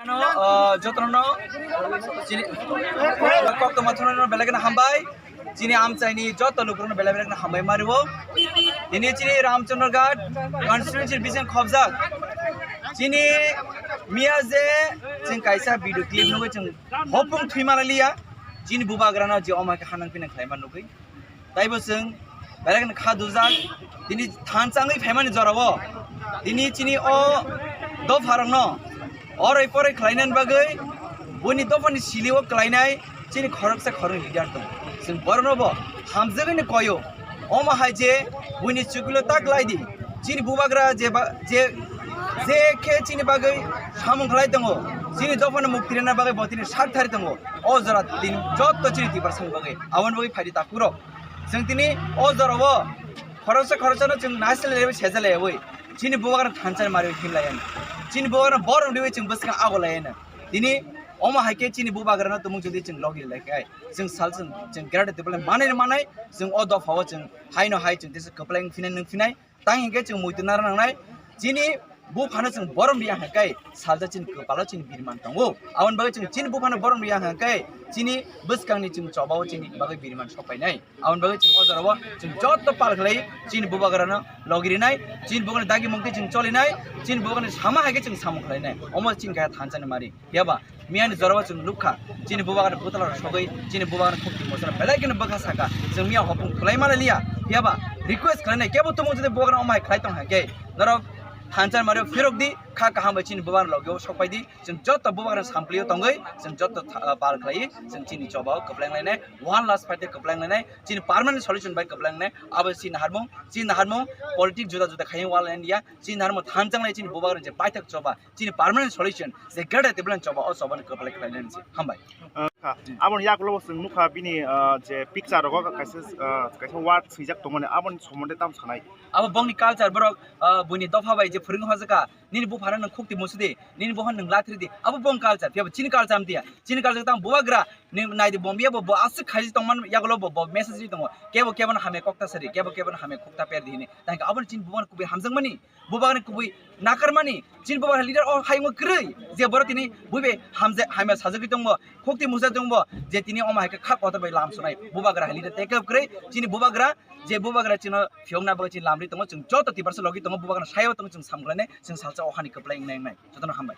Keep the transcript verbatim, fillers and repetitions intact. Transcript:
Ano, ah, jotono chini koktwma thwngno belai kheno hambai. Chini amchaini joto lukurokno belai belai kheno hambai mario. Tini chini Ramchandra Ghat constituency bising khobjak. Chini miya je chwng kaisa video clip nugwi chwng hopung thwi manliya. Chini bubagrano je omo khe hanang pinang khlaima nugwi. Taibo chwng belai kheno kha dujak. Tini thansa wngwi phaimani jorao tini chini o dopharokno oroi poroi khlainani bagwi buini dophani silio kwlainai chini khoroksa khoroknwi leader tongo. Chwng borokno bo hamjagwino koyo. Omo hai je buini chuklo ta kwlai di. Chini bubagra je ba-, je, je khe chini bagwi samung khlai tongo, chini dophano mukti rwna bagwi bo tini sak thari tongo. O jora tini jotto chini Tiprasani bagwi, aboni bagwi phaidi takhurok. Chwng tini o jorao khoroksa khoroksano chwng naisle lewi seja lewi chini bubagrano thansa mari himlai ani. Chini bubagrano borom riwi chwng bwskang ago lai ani. Tini omo hai khe chini bubagrano tumung jodi chwng logi lai khai chwng sal chwng, chwng greater development manai manai chwng o dophao chwng haino hai chwng tesa kwplai wng phinai nung phinai. Tang hinkhe chwng muitu nara nangnai, chini buphano chwng borom riya hwnkhe salsa chini kwpalo chini birman tongo. Aboni bagwi chwng chini buphano borom riya hwnkhe chini bwskangni chwng chobao chini bagwi birman sokpainai. Aboni bagwi chwng o jorao chwng joto pal khlai chini bubagrano logi rinai, chini bubagrani dagi mungtwi chwng cholinai, chini bubagrani sama hai khe chwng samung khlainai. Omo chini kaya thansani mari. Phiya ba miyani jorao chwng nukha, chini bubagrani butala rok sogwi chini bubagrani khukti mochara belai kheno bwkha saka. Chwng miya hopung khwlai mani liya. Phiya ba request khlainai, kebo tumung jodi bubagrani omo hai khlai tong hwnkhe norok thansa mari phirok di, kha kaham bai chini bubagrani logio sokpai di. Chwng joto bubagrani samplio tongwi chwng joto tha-, pal khlai chwng chini chobao kwpleng lainai. One last fight de kwpleng lainai. Chini permanent solution bai kwpleng lainai. Abo chini harmung, chini harmung politics juda juda khaiyung wal lainai ya. Chini harmung thansa lai chini bubagrani je paithak choba. Chini permanent solution je greater development choba o choba ni kwplai khlai nani se. Hambai. Ah, kha. Aboni yakulo bo chwng nukha bini, ah, je picture rogo kaisa, ah, kaisa word swijak tongmani aboni somonde tam sanai. Abo bongni culture borok, ah, buini dopha bai je phwrwng hojaka nini buphano nwng khukti musudi, nini buphano nwng lathri di. Abo bong culture, phiya bo chini culture amtiya. Chini culture tang bubagra ni naidi bombiya bo, bo aswk khaisi tongman yakulo bo, bo message ri tongo. Kebo kebo no hamya kokta sari, kebo kebo no hamya khukta per di hini. Tang aboni chini bubagra kubui hamjakmani. Bubagrani kubui nakarmani, chini bubagrani leader o hayungo kwrwi, je borok tini buibai hamje-, hamya sajagwi tongbo, khukti musa tongbo, je tini omo hai khe kha kotor bai lam sunai. Bubagra hai leader tei kwrwi, chini bubagra, je bubagra chino phiyokna bagwi chini lamri tongo, chwng joto Tiprasa logi tongo, bubagrani sayo tongo, chwng samkhlainai, chwng salsa o hani kwplai wngnai wngnai. Jotono hambai.